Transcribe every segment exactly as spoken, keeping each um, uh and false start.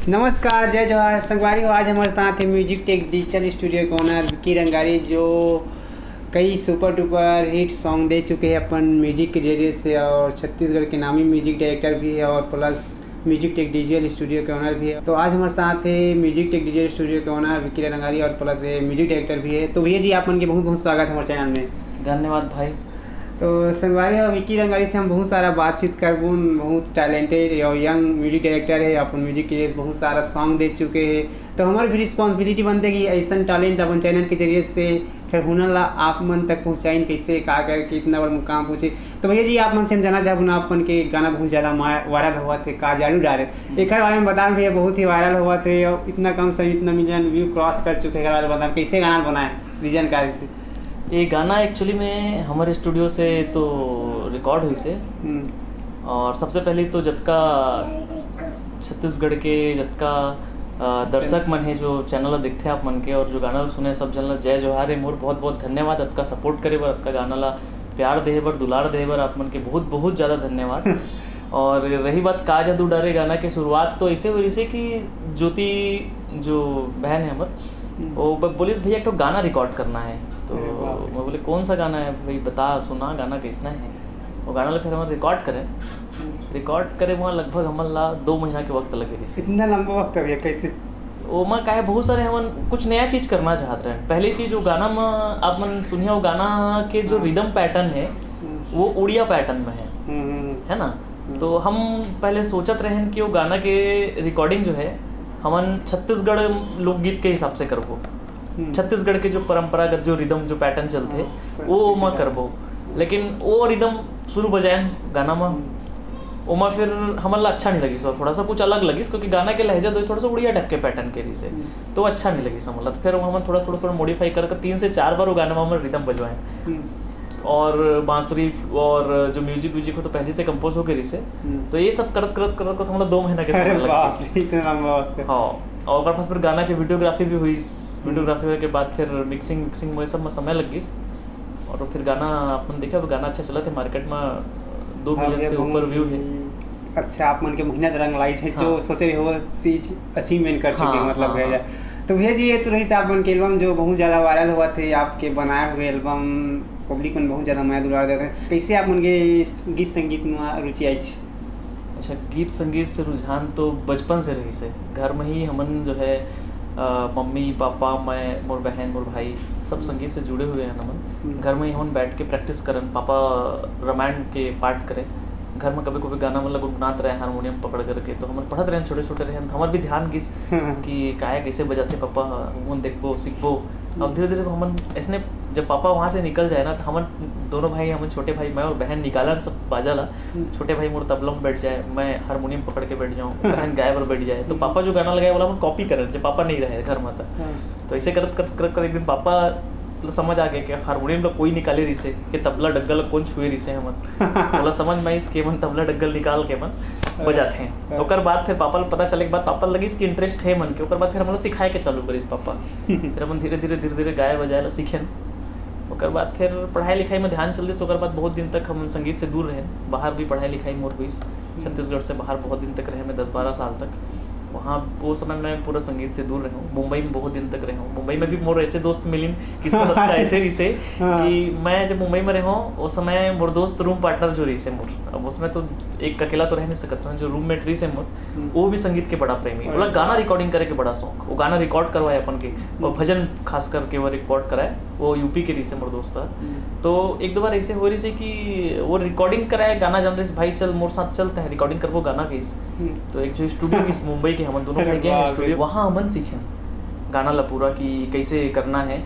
नमस्कार, जय जोहार संगवारी हो। आज हमारे साथ है म्यूजिक टेक डिजिटल स्टूडियो के ओनर विक्की रंगारी, जो कई सुपर डुपर हिट सॉन्ग दे चुके हैं अपन म्यूजिक के जरिए से, और छत्तीसगढ़ के नामी म्यूजिक डायरेक्टर भी है और plus music tech digital studio के ओनर भी है। तो आज हमारे साथ है म्यूजिक टेक डिजिटल स्टूडियो के ओनर विक्की रंगारी और प्लस ये म्यूजिक डायरेक्टर भी है। तो भैया जी, आप मन के बहुत बहुत स्वागत है हमारे चैनल में। धन्यवाद भाई। तो संगवारी हो, विक्की रंगारी से हम बहुत सारा बातचीत करबुन। बहुत टैलेंटेड और यंग म्यूजिक डायरेक्टर है, अपन म्यूजिक के लिए बहुत सारा सॉन्ग दे चुके हैं। तो हमारी भी रिस्पॉन्सिबिलिटी बनते कि ऐसा टैलेंट अपन चैनल के जरिए से खैर हुनर ला आप मन तक पहुँचाइन, कैसे का करके इतना बड़ा मुकाम पहुँचे। तो भैया जी, आप मन से हम जानना चाहबो ना, आप मन के गाना बहुत ज़्यादा वायरल हुआ थे, का जादू डारे, एक बारे में बता भैया। बहुत ही वायरल हुआ थे और इतना कम समय इतना मिलियन व्यू क्रॉस कर चुके हैं। एक बारे में बता, कैसे गाना बनाए, रीजन का है? ये गाना एक्चुअली में हमारे स्टूडियो से तो रिकॉर्ड हुई से। हम्म। और सबसे पहले तो जतका छत्तीसगढ़ के जतका दर्शक मन है, जो चैनल ला देखते हैं आप मन के और जो गाना ला सुने, सब जन ला जय जोहार है मोर। बहुत बहुत धन्यवाद अतका सपोर्ट करे बर, अतका गाना ला प्यार देहे बर, दुलार देहे बर आप मन के बहुत बहुत ज़्यादा धन्यवाद। और रही बात का जादू डारे गाना के शुरुआत, तो ऐसे हुई से कि ज्योति जो बहन है हमर, हम्म। वो बोलिस, "भैया, एक ठो गाना रिकॉर्ड करना है।" तो मैं बोले, "कौन सा गाना है भाई, बता, सुना, गाना कैसना है?" वो गाना ला फिर हमन रिकॉर्ड करें। रिकॉर्ड करे वहाँ लगभग हमन ला दो महीना के वक्त लगे रहिस। इतना लंबा वक्त भैया, कैसे? ओमा काहे बहुत सारे हमन कुछ नया चीज करना चाहत रहे। पहली चीज, वो गाना में आप मन सुनिया, वो गाना के जो रिदम पैटर्न है, वो उड़िया पैटर्न में है, है ना? तो हम पहले सोचत रहेन कि वो गाना के रिकॉर्डिंग जो है, हमन छत्तीसगढ़ लोकगीत के हिसाब से करबो। छत्तीसगढ़ के जो परंपरागत जो रिदम, जो पैटर्न चलते, वो ओमा करबो। लेकिन वो रिदम शुरू बजायन गाना में, ओमा फिर हमन ला अच्छा नहीं लगिस, और थोड़ा सा कुछ अलग लगिस, क्योंकि गाना के लहजा तो थोड़ा सा उड़िया टाइप के पैटर्न के रहिसे। तो अच्छा नहीं लगिस हमन ला। तो फिर हमन थोड़ा थोड़ा थोड़ा मॉडिफाई कर कर तीन से चार बार वो गाना में हमन रिदम बजवाए। और बांसुरी और जो म्यूजिक व्यूजिक हो तो पहले से कंपोज होके रहिसे। तो ये सब करत करत करत करत हमन ला दो महीना के समय लग गइस। इतना लंबा वक्त। हाँ। और ओकर बाद फिर गाना के वीडियोग्राफी भी हुई। वीडियोग्राफी होए के बाद फिर मिक्सिंग, मिक्सिंग में सब में समय लग गइस। और फिर गाना अपन देखे, अब गाना अच्छा चलत है, मार्केट में दो मिलियन से ऊपर व्यू है। अच्छा, आप मन के मेहनत रंग लाइस है, जो सोचे रहे हो चीज अचीवमेंट कर चुके हैं, मतलब। तो भैया जी, ये तो रहिस आप मन के एल्बम जो बहुत ज़्यादा वायरल हुआ थे, आपके बनाए हुए एल्बम पब्लिक मन बहुत ज़्यादा मया दुलार देते हैं। कैसे आप मन के गीत संगीत में रुचि आइस? अच्छा, गीत संगीत से रुझान तो बचपन से रहिसे। घर में ही हमन जो है, अ, मम्मी, पापा, मैं, मोर बहन, मोर भाई, सब संगीत से जुड़े हुए हैं हमन। घर में ही हमन बैठ के प्रैक्टिस करन। पापा रामायण के पाठ करे, घर में कभी-कभी गाना मन ला गुनगुनात रहे हारमोनियम पकड़ करके, तो हमन पढ़त रहेन, छोटे-छोटे रहेन, तो हमर भी ध्यान गिस कि काय कैसे बजाते पापा, हमन देखबो, सीखबो। अब धीरे-धीरे हमन ऐसने, जब पापा वहाँ से निकल जाए ना, तो हमन दोनों भाई, हमन छोटे भाई, मैं और बहन निकालन सब बाजा ला। छोटे भाई मोर तबला में बैठ जाए, मैं हारमोनियम पकड़ के बैठ जाऊँ, बहन गाए बर बैठ जाए, तो पापा जो गाना लगाए, वाला हमन कॉपी करन, जब पापा नहीं रहे घर में था। तो ऐसे करत, करत, करत, करत एक दिन पापा समझ आ गया कि हारमोनियम ला कोई निकाले रहिसे, कि तबला डग्गा ला कौन छुए रहिसे हमन। बोला, समझ में आइस कि हमन तबला डग्गा निकाल के हमन बजाते हैं। ओकर बाद फिर पापा ला पता चले के बाद पापा लगिस कि इंटरेस्ट है मन के। ओकर बाद फिर हमन ला सिखाए के चालू करिस पापा। फिर हमन धीरे, धीरे, धीरे, धीरे गाए बजाए ला सीखेन। ओकर बाद फिर पढ़ाई लिखाई में ध्यान चल दिस। ओकर बाद बहुत दिन तक हम संगीत से दूर रहेन, बाहर भी पढ़ाई लिखाई मोर हुइस। छत्तीसगढ़ से बाहर बहुत दिन तक रहे मैं, दस बारह साल तक। वहाँ वो समय मैं पूरा संगीत से दूर रहे हूँ। मुंबई में बहुत दिन तक रहे हूँ। मुंबई में भी मोर ऐसे दोस्त मिलिन, किस्मत का ऐसे रहिसे कि मैं जब मुंबई में रहे हूँ, उस समय मोर दोस्त रूम पार्टनर जो रहिसे मोर, अब उसमें तो एक अकेला तो रह नहीं सकत रहे, जो रूममेट रहिसे मोर, वो भी संगीत के बड़ा प्रेमी। बोला गाना रिकॉर्डिंग करे के बड़ा शौक, वो गाना रिकॉर्ड करवाए अपन के, और भजन खास करके वो रिकॉर्ड कराए। वो यूपी के रहिसे मोर दोस्त ह। तो एक दो बार ऐसे हो रहिसे कि वो रिकॉर्डिंग कराए, गाना जान रहिस, भाई चल मोर साथ चल, तैं रिकॉर्डिंग करबो गाना कहिस। तो एक जो स्टूडियो गिस मुंबई के, हमन दोनों भाई गए स्टूडियो, वहाँ हमन सीखेन गाना ला पूरा कि कैसे करना है।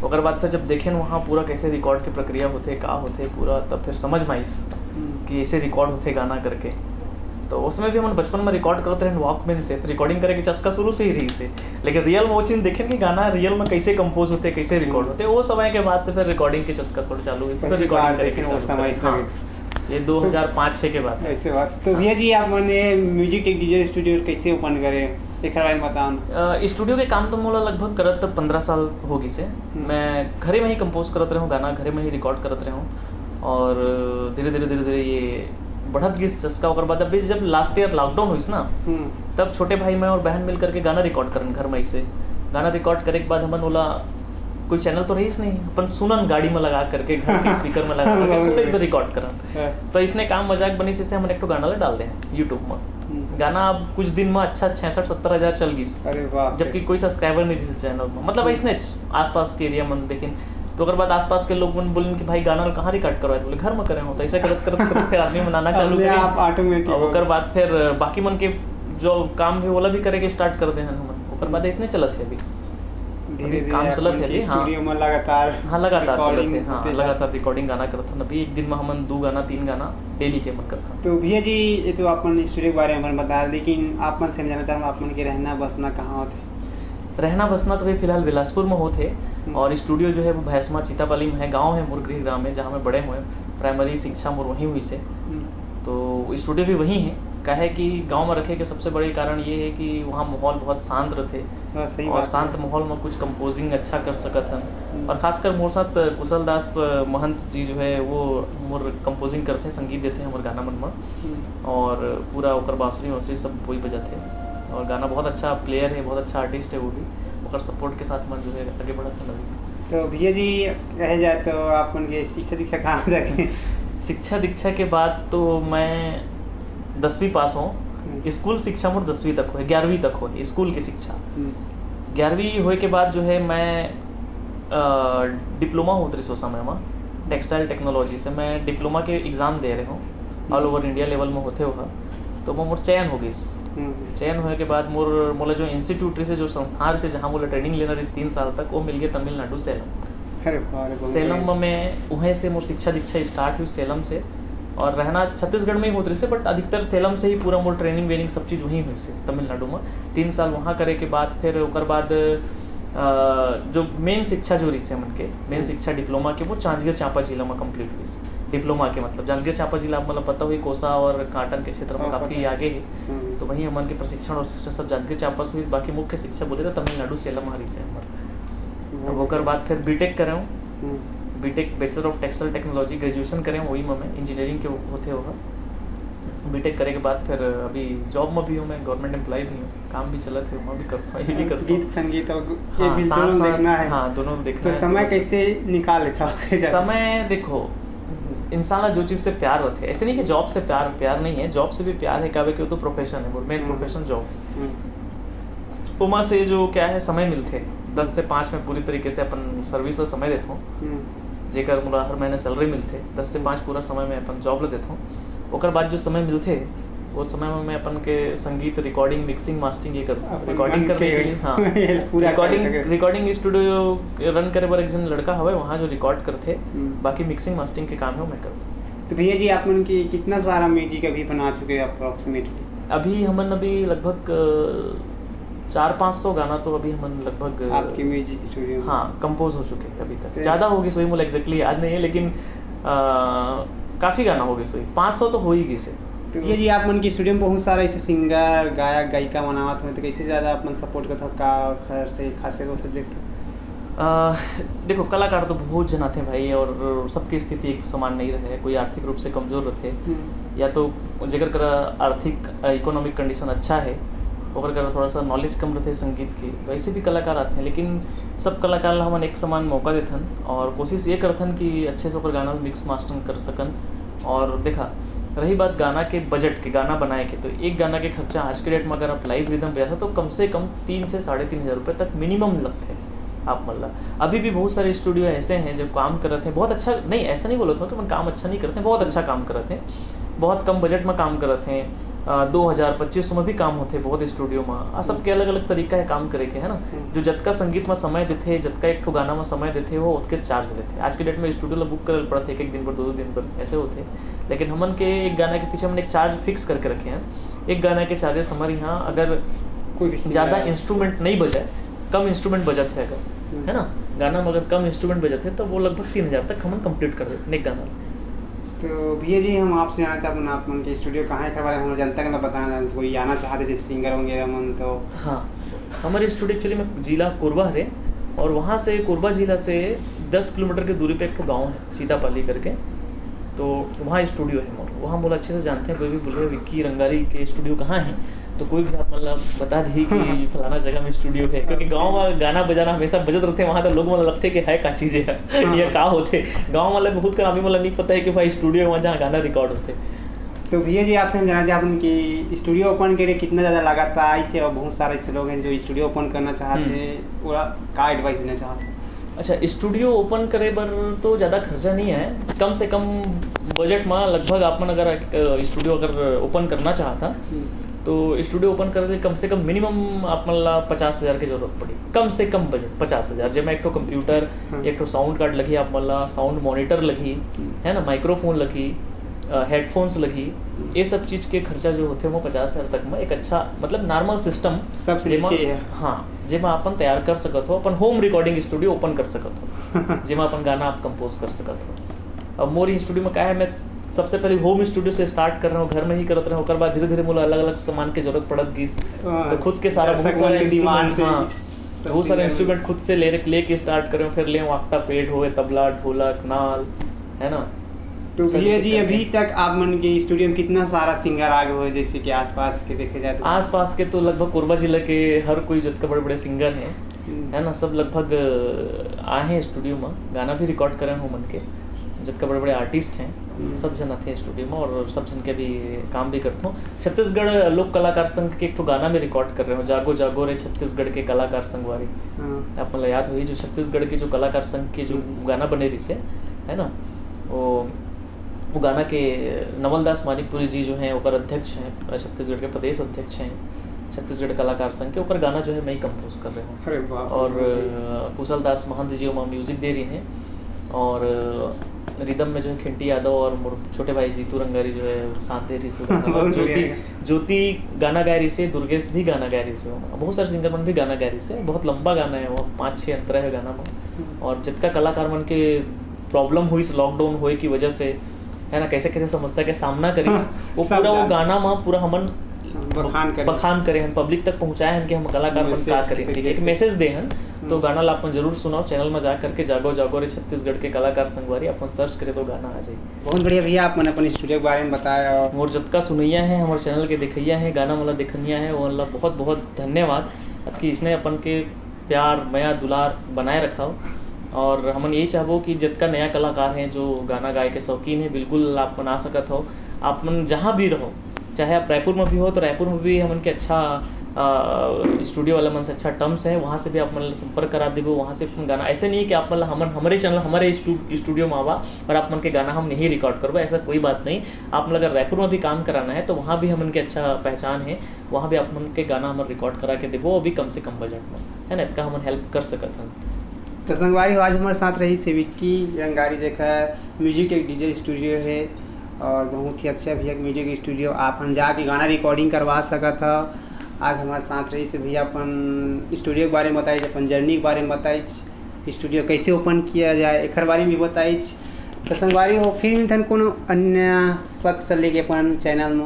ओकर बाद फिर जब देखेन वहाँ पूरा कैसे रिकॉर्ड के प्रक्रिया होथे, का होथे पूरा, तब फिर समझ में आइस कि ऐसे रिकॉर्ड होथे गाना करके। तो उसमें भी हमन बचपन में रिकॉर्ड करत रहेन वॉकमैन से, तो रिकॉर्डिंग करे के चस्का शुरू से ही रहिसे। लेकिन रियल में वो चीज देखेन कि गाना रियल में कैसे कंपोज होथे, कैसे रिकॉर्ड होथे, वो समय के बाद से फिर रिकॉर्डिंग के चस्का थोड़ा चालू होइस, फिर रिकॉर्डिंग करे के चालू करेन। हाँ, ये दो हज़ार पाँच छः के बात है। ऐसे बात। तो भैया जी, आप मन म्यूजिक टेक डिजिटल स्टूडियो कैसे ओपन करे, एक बार बताओ। स्टूडियो के काम तो मोला लगभग करत पंद्रह साल हो गिसे। मैं घरे में ही कंपोज करत रहे हूँ गाना, घरे में ही रिकॉर्ड करत रहे हूँ, और धीरे धीरे धीरे धीरे ये बढ़त गिस चस्का। ओकर बाद अभी जब लास्ट ईयर लॉकडाउन होइस ना, हम्म। तब छोटे भाई मैं और बहन मिल करके गाना रिकॉर्ड करन घर में। इसे गाना रिकॉर्ड करे के बाद हमन ओला, कोई चैनल तो रहीस नहीं, अपन सुनन गाड़ी में लगा करके, घर के स्पीकर में लगा करके बहुत सुने बढ़िया। रिकॉर्ड करन। हाँ। तो इसने काम मजाक बनिस, इससे हमन एक ठो गाना ला डाल दे यूट्यूब में। हम्म। गाना अब कुछ दिन में अच्छा छियासठ सत्तर हजार चल गिस, अरे बाप रे। जबकि कोई सब्सक्राइबर नहीं रहीस चैनल में, मतलब ऐसने आसपास के एरिया में देखेन। तो ओकर बाद आसपास के लोग मन बोलिन कि भाई गाना ला कहाँ रिकॉर्ड करवाए, बोले घर में करे हो। तो ऐसे करत करत करत फिर आदमी बनाना चालू अपने करे। आप ऑटोमेटिक और हो ओकर बाद फिर बाकी मन के जो काम भी ओला भी करे के स्टार्ट कर दे हन हमन। ओकर बाद ऐसने चलत हे अभी। धीरे अभी धीरे काम अपन चलत हे के अभी, हाँ। स्टूडियो में लगातार हाँ, लगातार चलत रिकॉर्डिंग हे, हाँ, होते लगातार रिकॉर्डिंग गाना करत हन। अभी एक दिन में हमन दो गाना, तीन गाना डेली के हमन करत हन। तो भैया जी, ये तो अपन स्टूडियो के बारे में अपन बता, लेकिन आप मन से हम जानना चाहूँगा, आप मन के रहना बसना कहाँ होते? रहना बसना तो भाई फिलहाल बिलासपुर में होत हे हम्म। और स्टूडियो जो है वो भैसमा चीतापाली में है, गांव है मोर गृह ग्राम है, जहाँ मैं बड़े हुए, प्राइमरी शिक्षा मोर वहीं हुई से। हम्म। तो स्टूडियो भी वहीं है। काहे कि गांव में रखे के सबसे बड़े कारण ये है कि वहाँ माहौल बहुत शांत रहते हाँ, सही और बात है। शांत माहौल में कुछ कंपोजिंग अच्छा कर सकत हन। हम्म। और खासकर मोर साथ कुशल दास महंत जी जो है वो मोर कंपोजिंग करते हैं, संगीत देते हैं हमारे गाना मन में। हम्म। और पूरा ओकर बांसुरी वांसुरी सब वही बजाते हैं और गाना बहुत अच्छा प्लेयर है, बहुत अच्छा आर्टिस्ट है वो भी। ओकर सपोर्ट के साथ मन जो है आगे बढ़त है अभी। तो भैया जी, कहे जाए तो आप मन के शिक्षा दीक्षा कहाँ तक है? शिक्षा दीक्षा के बाद तो मैं दसवीं पास हूँ। हम्म। स्कूल शिक्षा मोर दसवीं तक हुए, ग्यारहवीं तक हुए स्कूल की शिक्षा। हम्म। ग्यारहवीं होए के बाद जो है मैं डिप्लोमा होत रहिस ओ समय में टेक्सटाइल टेक्नोलॉजी से, मैं डिप्लोमा के एग्जाम दे रहे हूँ ऑल ओवर इंडिया लेवल में होते हुआ। तो वो मोर चयन हो गइस। हम्म। चयन होए के बाद मोर मोला जो इंस्टीट्यूट रहिस, जो संस्थान रहिस, जहाँ मोला ट्रेनिंग लेना रहिस तीन साल तक, वो मिल गया तमिलनाडु सेलम। अरे वाह रे, बहुत सेलम बढ़िया। में मैं उहें से मोर शिक्षा दीक्षा स्टार्ट हुई सेलम से। और रहना छत्तीसगढ़ में ही होत रहिस, बट अधिकतर सेलम से ही पूरा मोर ट्रेनिंग वेनिंग सब चीज़ वहीं हुई से तमिलनाडु में। तीन साल वहाँ करे के बाद फिर ओकर बाद अ, जो मेन शिक्षा जो रहिस हमन के, मेन हम्म। शिक्षा डिप्लोमा के, वो जांजगीर चांपा जिला में कंप्लीट हुई। डिप्लोमा के मतलब जांजगीर चांपा जिला आप मतलब पता हुई कोसा और काटन के क्षेत्र में हाँ, काफ़ी पता है। आगे है। हम्म। तो वहीं हमन के प्रशिक्षण और शिक्षा सब जांजगीर चांपा से हुई, बाकी मुख्य शिक्षा बोले तो तमिलनाडु सेलम हरी से हमर। बहुत तब ओकर बढ़िया। बाद फिर बीटेक करे हूँ। हम्म। B Tech, bachelor of textile technology, graduation करे हूँ वही में, मैं इंजीनियरिंग के होते होगा। बीटेक करे के बाद फिर अभी जॉब में भी हूँ मैं, गवर्नमेंट एम्प्लॉय भी हूँ, काम भी चलत है, वहाँ भी करता हूँ, ये भी करता हूँ। गीत संगीत और ये हाँ, भी साथ दोनों साथ, देखना है। हाँ, दोनों देखना तो है, समय दोनों। कैसे निकाल लेता हो? समय देखो, इंसान ला जो चीज़ से प्यार होते हैं, ऐसे नहीं कि जॉब से प्यार, प्यार नहीं है, जॉब से भी प्यार है, क्या कि वो तो प्रोफेशन है, मेन हम्म। प्रोफेशन जॉब है। हम्म। ओमा से जो क्या है, समय मिलते, दस से पाँच में पूरी तरीके से अपन सर्विस ला समय देता हूँ। हम्म। जेकर मोला हर महीने सैलरी मिलते, दस से पाँच पूरा समय में अपन जॉब ला देता हूँ। ओकर बाद जो समय मिलते, वो समय में मैं अपन के संगीत, रिकॉर्डिंग, मिक्सिंग, मास्टरिंग ये करता हूँ। अपन रिकॉर्डिंग मन करने के के लिए, हाँ, पूरा रिकॉर्डिंग, करने के। रिकॉर्डिंग स्टूडियो रन करे बर एक जन लड़का हवे, वहाँ जो रिकॉर्ड करते, हम्म। बाकी मिक्सिंग मास्टरिंग के काम है, वो मैं करता हूँ। तो भैया जी, आप मन की कितना सारा म्यूजिक अभी बना चुके हैं अप्रोक्सीमेटली? अभी हमन अभी लगभग अ, चार पाँच सौ गाना तो अभी हमन लगभग अ, आपके म्यूजिक स्टूडियो में? हाँ, कंपोज हो चुके हैं अभी तक। तो ज़्यादा इस- हो गइस होही, मोला एग्जैक्टली याद नहीं है, लेकिन अ, काफ़ी गाना हो गइस होही, पाँच सौ तो हो ही गइस हे। तो भैया जी, आप मन की स्टूडियो में बहुत सारा ऐसे सिंगर, गायक, गायिका मन आवत हों, तो कैसे ज़्यादा आप मन सपोर्ट करत हो? का खर्च से, खासियत वो सब देखते हो? अ, देखो, कलाकार तो बहुत जन आते हैं भाई, और सबकी स्थिति एक समान नहीं रहे, कोई आर्थिक रूप से कमजोर रहते, हम्म। या तो जेकर करा आर्थिक, अ, इकोनॉमिक कंडीशन अच्छा है, ओकर करा थोड़ा सा नॉलेज कम रहते संगीत के, तो ऐसे भी कलाकार आते हैं। लेकिन सब कलाकार ला हमन एक समान मौका देथन और कोशिश ये करथन कि अच्छे से ओकर गाना मिक्स मास्टरिंग कर सकन। और देखा, रही बात गाना के बजट के, गाना बनाए के, तो एक गाना के खर्चा आज के डेट में अगर आप लाइव रिदम बजाता तो कम से कम तीन से साढ़े तीन हज़ार रुपये तक मिनिमम लगते हैं आप मन ला। अभी भी बहुत सारे स्टूडियो ऐसे हैं जो काम करत हैं, बहुत अच्छा, नहीं, ऐसा नहीं बोलत हूँ कि मन काम अच्छा नहीं करते हैं, बहुत अच्छा काम करत हैं, बहुत कम बजट में काम करत हैं। अ, दो हज़ार, पच्चीस सौ में भी काम होते बहुत स्टूडियो में। आ सबके अलग अलग तरीका है काम करे के, है ना? हम्म। जो जतका संगीत में समय देते, जतका एक ठो गाना में समय देते, वो उतके चार्ज लेते। आज के डेट में स्टूडियो ला बुक करे पड़त है एक एक दिन पर, दो दो दिन पर, ऐसे होते। लेकिन हमन के एक गाना के पीछे हमन एक चार्ज फिक्स करके रखे हैं। एक गाना के चार्जेस हमारे यहाँ अगर कोई भी सिंगर ज़्यादा है। इंस्ट्रूमेंट नहीं बजाए, कम इंस्ट्रूमेंट बजाते हैं अगर, हम्म। है ना, गाना में अगर कम इंस्ट्रूमेंट बजाते हैं, तो वो लगभग तीन हज़ार तक हमन कंप्लीट कर देते हैं एक गाना। तो भैया जी, हम आपसे जानना चाहते हैं, आप मन के स्टूडियो कहाँ है, एक बार हम जनता के ना बताना, कोई आना चाहते जैसे सिंगर होंगे मन तो? हाँ, हमारे स्टूडियो एक्चुअली में जिला कोरबा हरे, और वहाँ से, कोरबा जिला से दस किलोमीटर की दूरी पे एक ठो गांव है, चीतापाली करके। तो वहाँ स्टूडियो है मोर, वहाँ मोला अच्छे से जानते हैं। कोई भी बोले विक्की रंगारी के स्टूडियो कहाँ है, तो कोई भी आप मतलब बता दी कि फलाना जगह में स्टूडियो है, क्योंकि गाँव में गाना बजाना हमेशा बजत रहते हैं, वहाँ तो लोग मन लगते कि है का चीज़ है, ये का होते। गाँव वाले बहुत कम, अभी मतलब नहीं पता है कि भाई स्टूडियो है वहाँ जहाँ गाना रिकॉर्ड होते। तो भैया जी, आपसे हम जानना चाहते हैं कि स्टूडियो ओपन करे कितना ज़्यादा लागत आइस हे, और बहुत सारे ऐसे लोग हैं जो स्टूडियो ओपन करना चाहते हैं, वो का एडवाइस देना चाहते हैं? अच्छा, स्टूडियो ओपन करे बर तो ज़्यादा खर्चा नहीं है, कम से कम बजट में लगभग आप मन अगर एक, अ, स्टूडियो अगर ओपन करना चाहता, तो स्टूडियो ओपन करे ले कम से कम मिनिमम आप मन ला पचास हज़ार की जरूरत पड़ी, कम से कम बजट पचास हज़ार, जेमा एक ठो कंप्यूटर, एक ठो साउंड कार्ड लगही आप मन ला, साउंड मॉनिटर लगही, है ना, माइक्रोफोन लगही, हेडफोन्स लगही, ये सब चीज़ के खर्चा जो होते वो पचास हज़ार तक में एक अच्छा मतलब नॉर्मल सिस्टम, सबसे नीचे है। हाँ, जेमा अपन तैयार कर सकत हो, अपन होम रिकॉर्डिंग स्टूडियो ओपन कर सकत हो, जेमा अपन गाना आप कंपोज कर सकत हो। अब मोर स्टूडियो में का है, मैं सबसे पहले होम स्टूडियो से स्टार्ट कर रहा हूँ, घर में ही करत रहे हूँ, ओकर बाद धीरे धीरे मोला अलग अलग सामान की जरूरत पड़त गिस, तो खुद के सारा बहुत सारा इंस्ट्रूमेंट, हाँ, बहुत सारे इंस्ट्रूमेंट खुद से ले लेके स्टार्ट करे हूँ, फिर ले ऑक्टा पैड होए, तबला, ढोलक, नाल, है ना। तो भैया जी, अभी तक आप मन के स्टूडियो में कितना सारा सिंगर आ गए हो, जैसे कि आसपास के देखे जाए तो? आसपास के तो लगभग कोरबा जिला के हर कोई, जितना बड़े बड़े सिंगर हैं, है ना, सब लगभग आए हैं स्टूडियो में, गाना भी रिकॉर्ड करे हो मन के, जितना बड़े बड़े आर्टिस्ट हैं, सब जन आते हैं स्टूडियो में और सब जन के भी काम भी करते हो। छत्तीसगढ़ लोक कलाकार संघ के एक ठो गाना में रिकॉर्ड कर रहे हो, जागो जागो रे छत्तीसगढ़ के कलाकार संगवारी। आप मतलब याद होही जो छत्तीसगढ़ के जो कलाकार संघ के जो गाना बने रिसे, है ना, वो वो गाना के नवलदास मानिकपुरी जी जो हैं, ओकर अध्यक्ष हैं, छत्तीसगढ़ के प्रदेश अध्यक्ष हैं छत्तीसगढ़ कलाकार संघ के, ओकर गाना जो है मैं ही कंपोज कर रहे हूँ। अरे वाह, और कुशल दास महंत जी ओमा म्यूजिक दे रही हैं और रिदम में जो है खिंटी यादव और मोर छोटे भाई जीतू रंगारी जो है साथ दे रही से। ज्योति गाना गाय रही से, दुर्गेश भी गाना गाय रही से, बहुत सारे सिंगर मन भी गाना गाय रही से। बहुत लंबा गाना है वो, पाँच छः अंतरा है गाना में। और जितना कलाकार मन के प्रॉब्लम हुई इस लॉकडाउन होए की वजह से, है ना, कैसे कैसे समस्या के सामना करिस, वो पूरा वो गाना में पूरा हमन बखान करे, बखान करे हन, पब्लिक तक पहुंचाए हन कि हम कलाकार मन का करें, एक मैसेज दे हन। तो गाना ला अपन जरूर सुनाओ, चैनल में जा करके जागो जागो रे छत्तीसगढ़ के कलाकार संगवारी अपन सर्च करे तो गाना आ जाए। बहुत बढ़िया भैया, आप मन अपन स्टूडियो के बारे में बताया। और जतका सुनैया है, हमारे चैनल के देखैया है, गाना वाला देखनिया है, वो वाला बहुत बहुत धन्यवाद कि इसने अपन के प्यार, मया, दुलार बनाए रखाओ। और हमन यही चाहबो कि जितना नया कलाकार हैं जो गाना गाए के शौकीन है, बिल्कुल आप मन आ सकत हो। आप मन जहाँ भी रहो, चाहे आप रायपुर में भी हो तो रायपुर में भी हमन के अच्छा स्टूडियो वाला मन से अच्छा टर्म्स है, वहाँ से भी आप मन संपर्क करा देबो, वहाँ से अपन गाना। ऐसे नहीं है कि आप मन हमन हमारे चैनल हमारे स्टूडियो में आवा और आप मन के गाना हम नहीं रिकॉर्ड करबो, ऐसा कोई बात नहीं। आप मन अगर रायपुर में भी काम कराना है तो वहाँ भी हमन के अच्छा पहचान है, वहाँ भी आप मन के गाना हमन रिकॉर्ड करा के देबो, वो भी कम से कम बजट में, है ना, इतना हमन हेल्प कर सकत हन। तो संगवारी हो, आज हमारे साथ रही से विक्की रंगारी, जेकर म्यूजिक एक डीजे स्टूडियो है और बहुत ही अच्छा भी एक म्यूजिक स्टूडियो, आप मन जाके गाना रिकॉर्डिंग करवा सकत हो। आज हमारे साथ रही से भैया अपन स्टूडियो के बारे में बताइस, अपन जर्नी के बारे में बताइस, स्टूडियो कैसे ओपन किया जाए एकर बारे में भी बताइस। तो संगवारी हो, फिर मिलथन कोनो अन्य शख्स लेके अपन चैनल में।